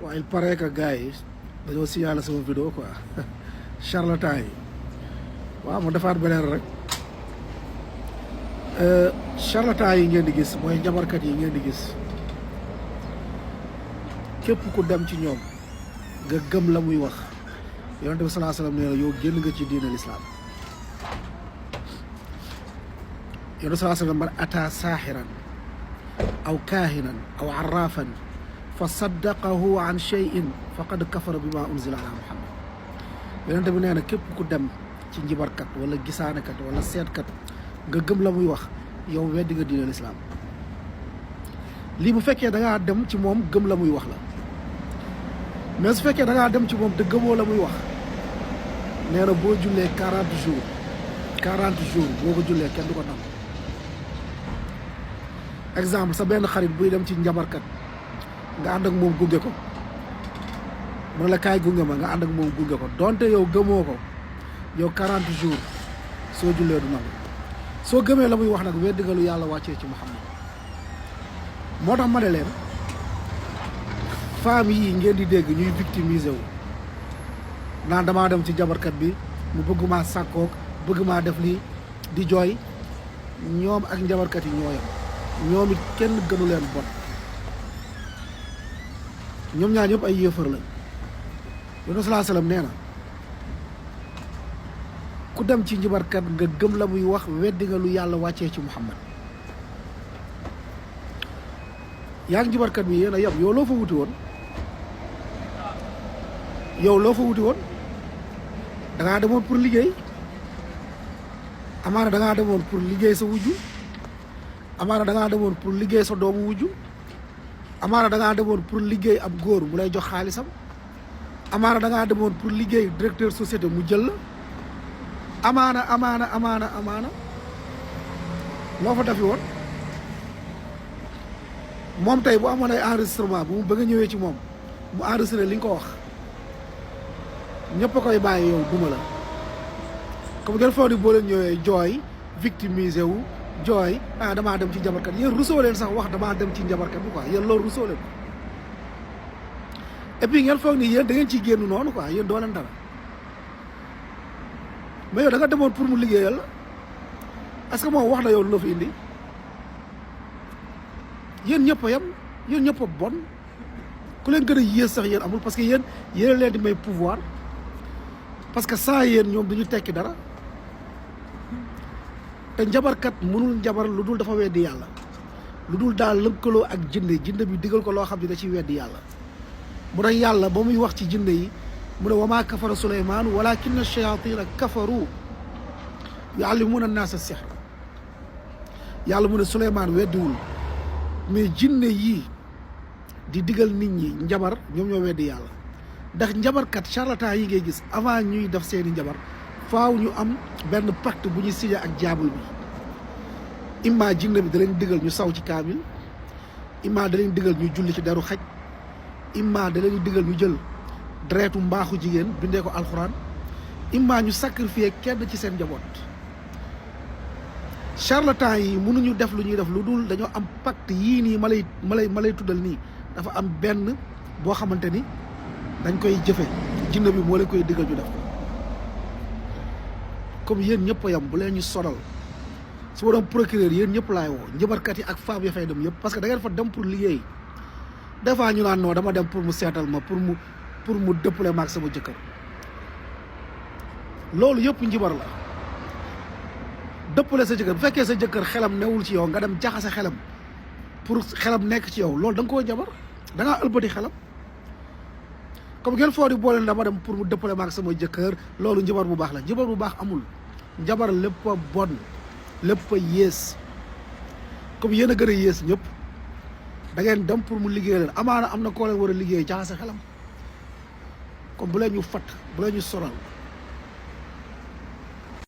waaye il paraît que gars yi dañoo signalé sama vidéo quoi charlatan yi waaw ma defaat beneen rek charlatan yi ngeen di gis mooy njabarkat yi ngeen di gis képp ku dem ci ñoom nga gëm la muy wax yonent bi salaa salaam nee na yow génn nga ci diine lislaam yonent bi salaa salaam man ata saaxiran aw kaahinan aw arrafan fa saddaqahu an cheyin faqad kafara bi ma unzila ala muhammad yonent bi nee na képp ku dem ci njibarkat wala gisaanekat wala seetkat nga gëm la muy wax yow weddi nga diine lislaam lii bu fekkee da ngaa dem ci moom gëm la muy wax la mais su fekkee da ngaa dem ci moom te gëmoo la muy wax nee na boo jullee 40 jours boo ko jullee kenn du ko nangu exemple sa benn xarit buy dem ci njabarkat nga ànd ak moom gunge ko mu ne la kaay gunge ma nga ànd ak moom gunge ko donte yow gëmoo ko yow 40 jours soo jullee du nangu soo gëmee la muy wax nag weddi nga lu yàlla wàccee ci Muhammad moo tax ma ne leen femmes yi ngeen di dégg ñuy victimiser wu naan damaa dem ci jabarkat bi mu bëgg maa sàkkoog bëgg maa def lii di jooy ñoom ak njabarkat yi ñoo yam ñoom it kenn gënu leen bon ñoom ñaar ñëpp ay yéefar lañ yonent salaa salaam nee na ku dem ci njabarkat nga gëm la muy wax weddi nga lu yàlla wàccee ci Muhammad yaa ngi njabarkat bi yéen a yem yow loo fa wuti woon da ngaa demoon pour liggéey amaana da ngaa demoon pour liggéey sa wujju amaana da ngaa demoon pour liggéey sa doomu wujju amaana da ngaa demoon pour liggéey ab góor mu lay jox xaalisam amaana da ngaa demoon pour liggéey directeur société mu jël la amaana loo fa defi woon moom tey bu amoon ay enregistrement bu mu bëgg a ñëwee ci moom mu enregistré li nga ko wax ñëpp a koy bàyyi yow duma la comme ngeen foog ni boo leen ñëwee jooy victimisé wu jooy damaa dem ci njabarkat yéen rusoo leen sax wax damaa dem ci njabarkat bi quoi yéen loolu rusoo leen ko et puis ngeen foog ni yéen da ngeen ciy génn noonu quoi yéen doo leen dara mais yow da nga demoon pour mu liggéeyal la est-ce que moom wax na yow lu la fi indi yéen ñëpp a yem yéen ñëpp a bon ku leen gën a yées sax yéen amul parce que yéen leen di may pouvoir parce que sans yéen ñoom duñu tekki dara te njabarkat mënul njabar lu dul dafa weddi yàlla lu dul daal lëkkaloo ak jinne bi digal ko loo xam ne da ciy weddi yàlla mu tax yàlla ba muy wax ci jinne yi mu ne wa maa kafara suleymaan walakinna shayatina kafaru yuallimuuna annaasa sihr yàlla mu ne suleymaan weddiwul mais jinne yii di digal nit ñi njabar ñoom ñoo weddi yàlla ndax njabarkat charlatan yi ngay gis avant ñuy def seeni njabar faaw ñu am benn pacte bu ñuy signé ak jaabul bi imma jinne bi da leen digal ñu saw ci kaamil imma da leen digal ñu julli ci deru xaj imma da leen digal ñu jël deretu mbaaxu jigéen bindee ko alxuraan imma ñu sacrifier kenn ci seen njaboot charlatan yi mënuñu def lu ñuy def lu dul dañoo am pacte yii nii ma lay tuddal nii dafa am benn boo xamante ni dañ koy jëfe jinne bi moo leen koy digal ñu def comme yéen ñëpp a yam bu leen ñu sonal su ma doon procureur yéen ñëpp laay woo njëbarkat yi ak femmes ya fay dem yëpp parce que da ngeen fa dem pour liggéey des fois ñu naan non dama dem pour mu seetal ma pour mu dëppale ma ak sama jëkkër loolu yëpp njibar la dëppale sa jëkkër bu fekkee sa jëkkër xelam newul ci yow nga dem jaxase xelam pour xelam nekk ci yow loolu da nga koo njabar da ngaa ëlbati xelam comme ngeen foo di boole dama dem pour mu dëppale ma ak sama jëkkër loolu njabar bu baax la njabar bu baax amul njabar lépp a bon lépp a yées comme yéen a gën a yées ñëpp da ngeen dem pour mu liggéey leen amaana am na koo leen war a liggéey jaxase xelam comme bu leen ñu fatt bu leen ñu sonal